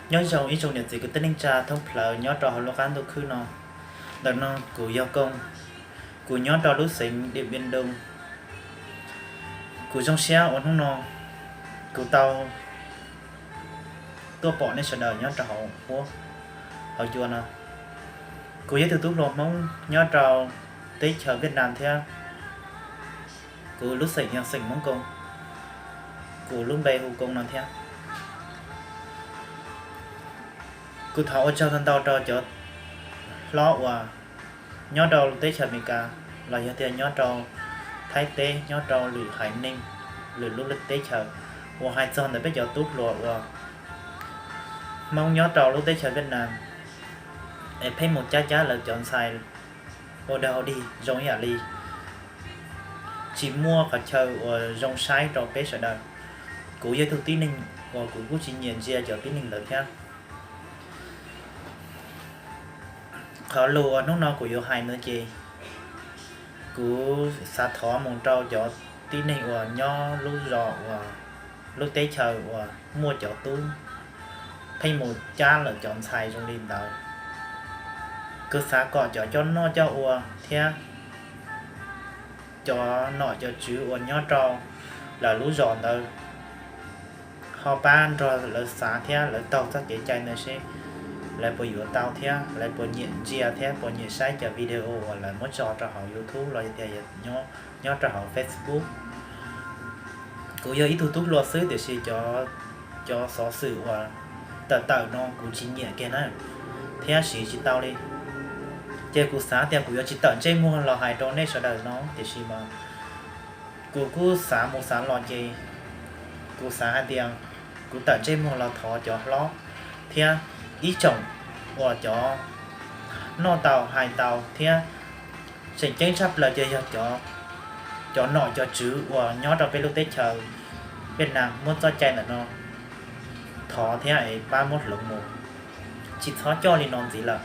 Nyob zoo ib tsoom niam txiv kwv tij neej tsa thoob plaws nyob rau hauv lub qab ntuj khwb no. Ntawm no kuv yog Koob, kuv nyob rau lub xeev Diam Npiam Doo. Kuv zoo siab uas hnub no kuv tau tuaj pom nej sawv daws nyob rau hauv huab hauv cua no. Kuv yog ib tug tub hluas Hmoob nyob rau teb chaws Viaj Nam thiab. Kuv lub xeem yog xeem Hmoob Koob, kuv lub npe hu Koob no thiab. Kuv thov ua tsaug ntau ntau rau cov hlob uas nyob rau teb chaws Amelikas los yog tias nyob rau Thaib teb, nyob rau lwm haiv neeg, lwm lub teb chaws, uas hais txog ntawm peb cov tub hluas uas Hmoob nyob rau lub teb chaws Viaj Nam es pheej mus cab cab lawv cov ntxhais ua dag ua dig zoo ib yam li tsis muaj qhov chaw uas zoo saib rau peb sawv daws. Kuv yog ib tug tib neeg uas kuv kuj tsis nyiam ntsia cov tib neeg ntawd thiab. Qhov lus uas hnub no kuv yuav hais ntawd ces kuv xav thov mus rau cov tib neeg uas nyob lub zos uas lub teb chaws uas muaj cov tub pheej mus cab lawv cov ntxhais zoo li ntawd. Kuv xav kom cov coj noj coj ua thiab cov nom cov tswv uas nyob rau lawv lub zos ntawd ho pab nrog lawv xav thiab lawv taug txoj kev cai ntawd seb lawv puas yuav tau thiab lawv puas nyiam ntsia thiab puas nyiam saib cov video uas lawv muab tso rau hauv YouTube los yog tias nyob rau hauv Facebook. Kuv yog ib tug tub hluas xwb tiam sis cov xov xwm uas tawm tawm no kuv tsis nyiam kiag na, thiab siv tsis tau li. Ces kuv xav tias kuv yuav tsis tawm ntsej muag los hais rau nej sawv daws no tiam sis mas kuv kuj xav mus xav los ces kuv xav hais tias kuv tawm ntsej muag los thov cov hlob thiab ib tsoom uas cov noj tau hais tau thiab tseem ceeb tshaj plaws ces yog cov nom cov tswv uas nyob rau peb lub teb chaws Viaj Nam muab txoj cai ntawm no thov thiab es pab muab hloov mus, tsis txhob coj li no ntxiv lawm.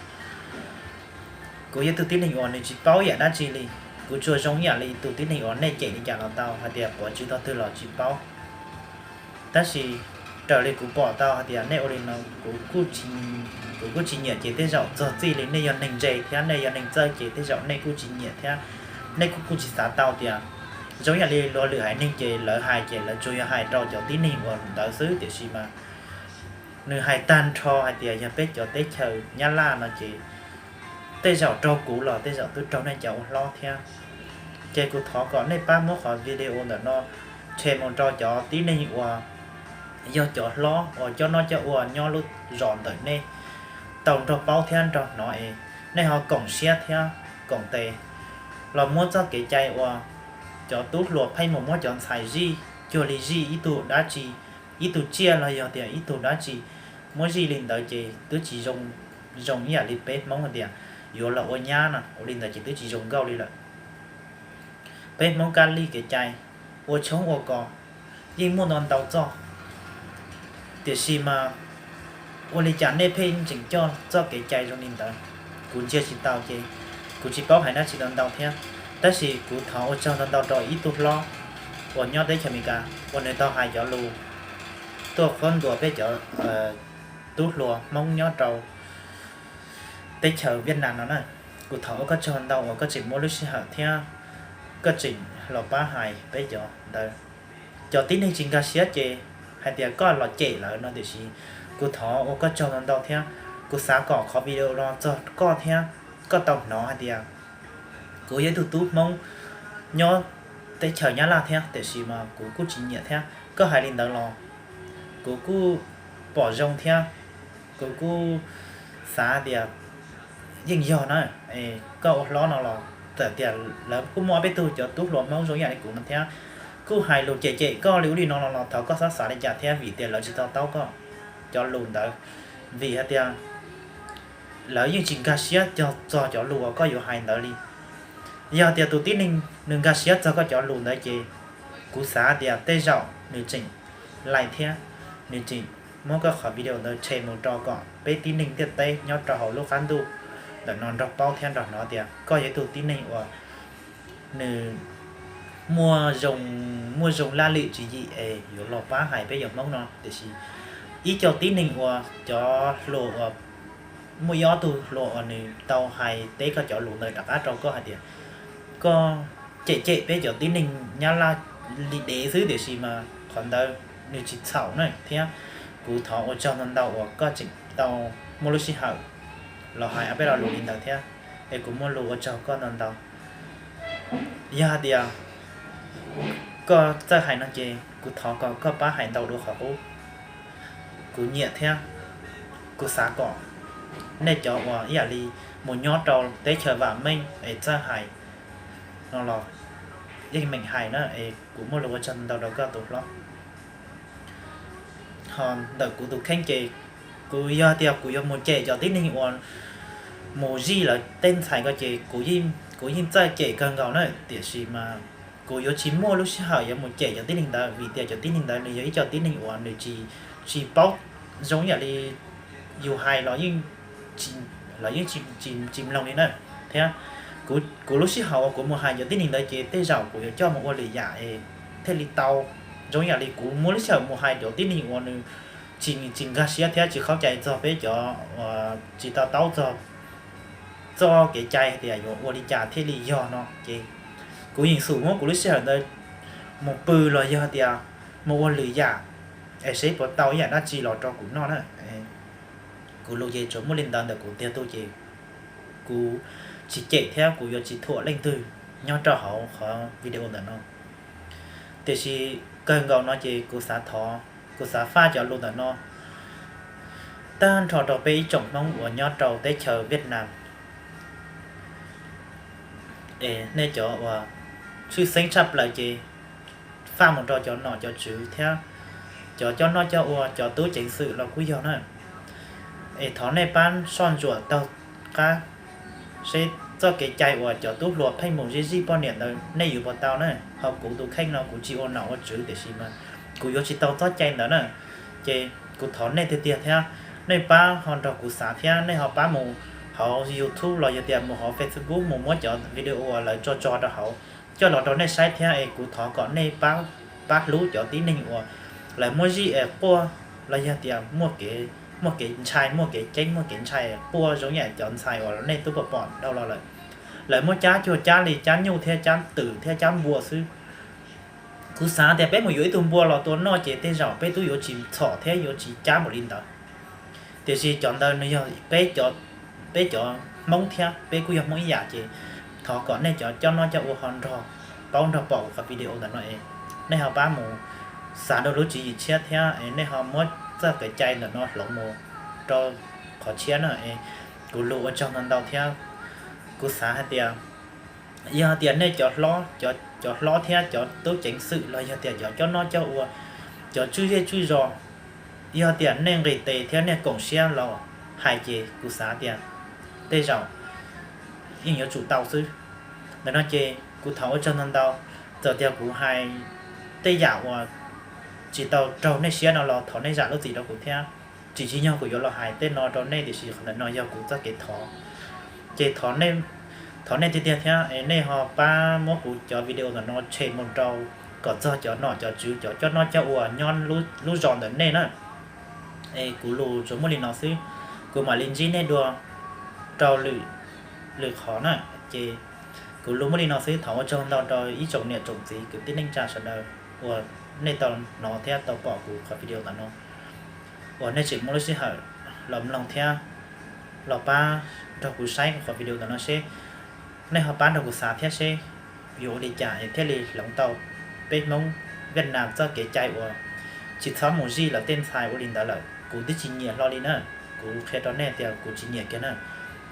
Kuv yog ib tug tib neeg uas nws tsis paub yam dab tsi li, kuv tsuas zoo ib yam li tus tib neeg uas nej cem li cas los tau, hais tias quav tswv tog twg los tsis paub. Tab sis raws li kuv pom tau hais tias nej ua li no, kuv kuj tsis nyiam ces tej zaum txog txij li nej yog neeg ntse thiab nej yog neeg txawj ces tej zaum nej kuj tsis nyiam thiab nej kuj kuj tsis xav tau tias zoo yam li luag lwm haiv neeg ces lawv hais ces lawv tsuas yog hais rau cov tib neeg uas ntawd xwb tiam sis mas nws hais tag nrho hais tias yog peb cov teb chaws Nyab Laj no ces tej zaum raug kuv los tej zaum twb raug nej cov ua hlob thiab. Ces kuv thov kom nej pab muab qhov video ntawm no share mus rau cov tib neeg uas yog cov hlob uas coj noj coj ua nyob lub zos ntawm nej tau nrog paub thiab nrog hnov es nej ho koom siab thiab koom tes los muab txoj kev cai uas cov tub hluas pheej mus muab cov ntxhais zij cuag li zij ib tug dab tsi, ib tug tsiaj los yog tias ib tug dab tsi, muab zij li ntawd ces twb tsis zoo ib yam li peb Hmoob hais tias yuav los ua nyab no, ua li ntawd ces twb tsis zoo nkauj li lawm. Peb Hmoob kab li kev cai ua tshoob ua kos yeej muaj ntau ntau txoj, tiam sis mas ua li cas nej pheej tseem coj txoj kev cai zoo li ntawd? Kuv ntsia tsis tau ces kuv tsis paub hais dab tsi ntau ntau thiab. Tab sis kuv thov ua tsaug ntau ntau rau ib tug hlob uas nyob teb chaws Amelikas uas nws tau hais cov lus tuaj qhuab ntuas peb cov tub hluas Hmoob nyob rau teb chaws Viaj Nam no na. Kuv thov ua koj tsaug ntau uas koj tseem muab lub sij hawm thiab koj tseem los pab hais peb cov ntawd. Cov tib neeg tsis nkag siab ces hais tias koj los cem lawv no tiam sis kuv thov ua koj tsaug ntau ntau thiab kuv xav kom qhov video no txog koj thiab koj tau hnov hais tias kuv yog ib tug tub Hmoob nyob teb chaws Nyab Laj thiab tiam sis mas kuv kuj tsis nyiam thiab. Koj hais li ntawd los kuv kuj pom zoo thiab kuv kuj xav tias yeej yog na, es koj ua hlob no los txawm tias lawv kuj muaj ob peb tug cov tub hluas Hmoob zoo ib yam li kuv no thiab kuj hais lus cem cem koj li ub li no no los thov koj txhob xav li cas thiab vim tias lawv tsis to taub koj cov lus ntawd, vim hais tias lawv yeej tsis nkag siab txog cov lus uas koj yuav hais ntawd li. Yog tias tus tib neeg nws nkag siab txog koj cov lus ntawd ces kuv xav tias tej zaum nws tseem laim thiab nws tseem muab koj qhov video ntawd share mus rau kom peb tib neeg ntiaj teb nyob rau hauv lub qab ntuj ntawm no nrog paub thiab nrog hnov tias koj yog ib tug tib neeg uas nws muaj zoo, muaj zoo laj lim tswv yim es yuav los pab hais peb yog Hmoob no tiam sis ib co tib neeg uas cov hluas uas muaj ib ob tug hluas uas nws tau hais teb koj cov lus ntawd rov qab rau koj hais tias koj cem cem peb cov tib neeg Nyab Laj li dev xwb, tiam sis mas qhov ntawd nws tsis txhaum na thiab. Kuv thov ua tsaug ntau ntau uas koj tseem tau muaj lub sij hawm los hais ob peb lo lus li ntawd thiab, es kuv muaj lus ua tsaug koj ntau ntau. Yog hais tias koj txawj hais no ces kuv thov kom koj pab hais ntau dua qhov qub. Kuv nyiam thiab kuv xav kom nej cov uas ib yam li mus nyob rau teb chaws vam meej es txawj hais no los yeej meem hais na, es kuv muaj lus ua tsaug ntau rau koj tus hlob. Ho ntawm kuv tus kheej ces kuv yog tias kuv yuav mus cem cov tib neeg uas mus zij lawv tej ntxhais ko ces kuv yeej txawj cem kawg nkaus na, tiam sis mas kuv yuav tsis muaj lub sij hawm yuav mus cem cov tib neeg ntawd vim tias cov tib neeg ntawd nws yog ib co tib neeg uas nws tsis, tsis paub, zoo ib yam li yus hais los yeej, los yeej tsis mloog li na. Thiab kuv lub sij hawm uas kuv mus hais cov tib neeg ntawd ces tej zaum kuv yuav coj mus ua lwm yam es thiaj li tau. Zoo ib yam li kuv muaj lub sij hawm mus hais cov tib neeg uas nws tsis, tsis nkag siab thiab tsis khaub cai txog peb cov, tsis to taub txog txoj kev cai hais tias yuav ua li cas thiaj li yog no ces kuv yeej xum muab kuv lub sij hawm ntawd mus pw los yog tias mus ua lwm yam es seb puas tau ib yam dab tsi los rau kuv noj na. Kuv lus ces tsuas muaj li ntawd ntawm kuv tiag tug ces kuv tsis cem thiab kuv yuav tsis thuam leej twg nyob rau hauv qhov video ntawm no. Tiam sis kawg nkaus no ces kuv xav thov, kuv xav faj cov lus ntawm no tag nrho rau peb ib tsoom Hmoob uas nyob rau teb chaws Vietnam. Es nej cov uas tshwj xeeb tshaj plaws ces faj mus rau cov nom cov tswv thiab cov coj noj coj ua, cov tub ceev xwm los kuj yog na. Es thov nej pab soj ntsuam taug qab seb txoj kev cai uas cov tub hluas pheej mus zij zij poj niam ntawd nej yuav puas tau na. Ho kuv tus kheej no kuv tsis ua nom ua tswv tiam sis mas kuv yuav tsis tau txoj cai ntawd na. Ces kuv thov nej tiag tiag thiab, nej pab ho nrog kuv xav thiab nej ho pab mus hauv YouTube los yog tias mus hauv Facebook mus muab cov video uas lawv tso tso rau hauv coj los rau nej saib thiab es kuv thov kom nej pab, pab hlub cov tib neeg uas lawv muab zij es quaj los yog tias muaj kev ntshai, muaj kev ceeb, muaj kev ntshai quaj zoo yam cov ntxhais uas nej twb pom pom dhau los lawm. Lawv muab cab cuag cab li cab nyuj thiab cab twm thiab cab npua xwb. Kuv xav tias peb mus yuav ib tug npua los tua noj ces tej zaum peb twb yuav tsis txhom thiab yuav tsis cab npaum li ntawd. Tiam sis cov ntawd nws yog peb cov Hmoob thiab peb kuj yog Hmoob ib yam ces thov kom nej cov coj noj coj ua ho nrog paub nrog pom kuv qhov video ntawm no es nej ho pab mus xav rau lub tswv yim tshiab thiab es nej ho muab txoj kev cai ntawm no hloov mus rau qhov tshiab na es kuv lus ua tsaug ntau ntau thiab. Kuv xav hais tias yog tias nej cov hlob, cov hlob thiab cov tub ceev xwm los yog tias cov coj noj coj ua, cov tswj zej tswj zos, yog tias nej nqis tes thiab nej koom siab los hais ces kuv xav tias tej zaum yeej yuav tsum tau xwb. Ntawm no ces kuv thov ua tsaug ntau ntau, txawm tias kuv hais tej yam uas tsis tau raug nej siab no los thov nej zam lub txim rau kuv thiab. Tsis tsim nyog kuv yuav los hais tej no rau nej tiam sis qhov ntawm no yog kuv txoj kev thov. Ces thov nej tiag tiag thiab es nej ho pab muab kuv cov video ntawm no share mus rau kom txog cov nom cov tswv cov coj noj coj ua nyob lub zos ntawm nej na. Es kuv lus tsuas muaj li no xwb, kuv mam li ntsib nej dua rau lwm qhov na. Ces kuv lus muaj li no xwb, thov ua tsaug ntau rau ib tsoom niam tsoom txiv kwv tij neej tsa sawv daws uas nej tau hnov thiab tau pom kuv qhov video ntawm no, uas nej tseem muaj lub sij hawm los mloog thiab los pab nrog kuv saib qhov video ntawm no seb nej ho pab nrog kuv xav thiab seb yuav ua li cas es thiaj li hloov tau peb Hmoob Vietnam txoj kev cai uas tsis txhob mus zij lawv tej ntxhais ua li ntawd lawm. Kuv twb tsis nyiam hlo li na, kuv qhia rau nej tias kuv tsis nyiam kiag na.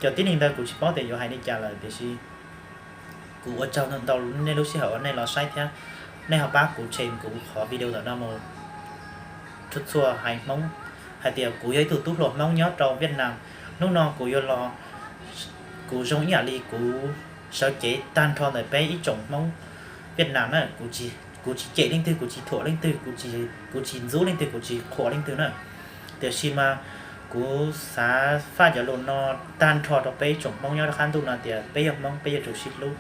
Cov tib neeg ntawd kuv tsis paub tias yuav hais li cas lawm tiam sis kuv ua tsaug ntau nej lub sij hawm uas nej los saib thiab nej ho pab kuv share kuv qhov video ntawm no mus txhua txhua haiv Hmoob hais tias kuv yog ib tug tub hluas Hmoob nyob rau Vietnam. Hnub no kuv yuav los, kuv zoo ib yam li kuv sawv cev tag nrho ntawm peb ib tsoom Hmoob Vietnam na. Kuv tsis cem leej twg, kuv tsis thuam leej twg, kuv tsis ntxub leej twg, kuv tsis qhuas leej twg na. Tiam sis mas kuv xav faj cov lus no tag nrho rau peb ib tsoom Hmoob nyob rau qab ntuj no tias peb yog Hmoob peb yuav tsum sib hlub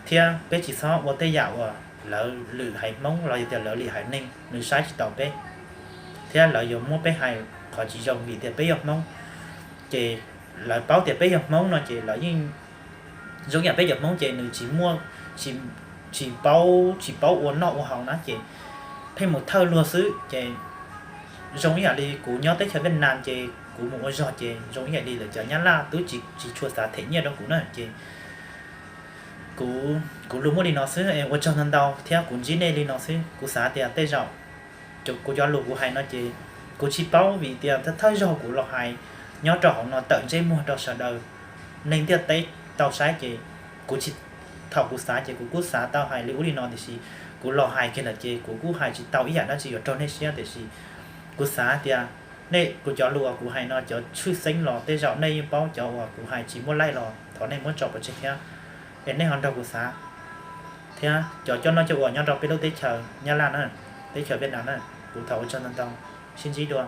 thiab peb tsis txhob ua tej yam uas lawv lwm haiv Hmoob los yog tias lawv lwm haiv neeg nws saib tsis taus peb. thiab lawv yuav muab peb hais qhov tsis zoo vim tias peb yog Hmoob. Ces lawv paub tias peb yog Hmoob no ces lawv yeej, zoo yam peb cov Hmoob ces nws tsis muaj, tsis paub, tsis paub ua noj ua haus na ces pheej mus thawj luag xwb ces zoo ib yam li kuv nyob teb chaws Viaj Nam ces kuv mus ua zog ces zoo ib yam li lawv cov Nyab Laj twb tsis, tsis tshua xav them nyiaj rau kuv na ces kuv, kuv lus muaj li no xwb es ua tsaug ntau ntau thiab kuv ntsib nej li no xwb. Kuv xav tias tej zaum kuv cov lus kuv hais no ces kuv tsis paub vim tias thawj zaug kuv los hais nyob rau hauv no tawm ntsej muag rau sawv daws neeg ntiaj teb tau saib ces kuv tsis, thaum kuv xav ces kuv kuj xav tau hais li ub li no tiam sis kuv los hais kiag lawm ces kuv kuj hais tsis tau ib yam dab tsi yuav raug nej siab tiam sis kuv xav tias nej, kuv cov lus uas kuv hais no cov tshwj xeeb los tej zaum nej yeej paub cov uas kuv hais tsis muaj laij los thov nej muab tso pov tseg thiab es nej ho nrog kuv xav thiab cov coj noj coj ua nyob rau peb lub teb chaws Nyab Laj na, teb chaws Viaj Nam na, kuv thov ua tsaug ntau ntau, sib ntsib dua.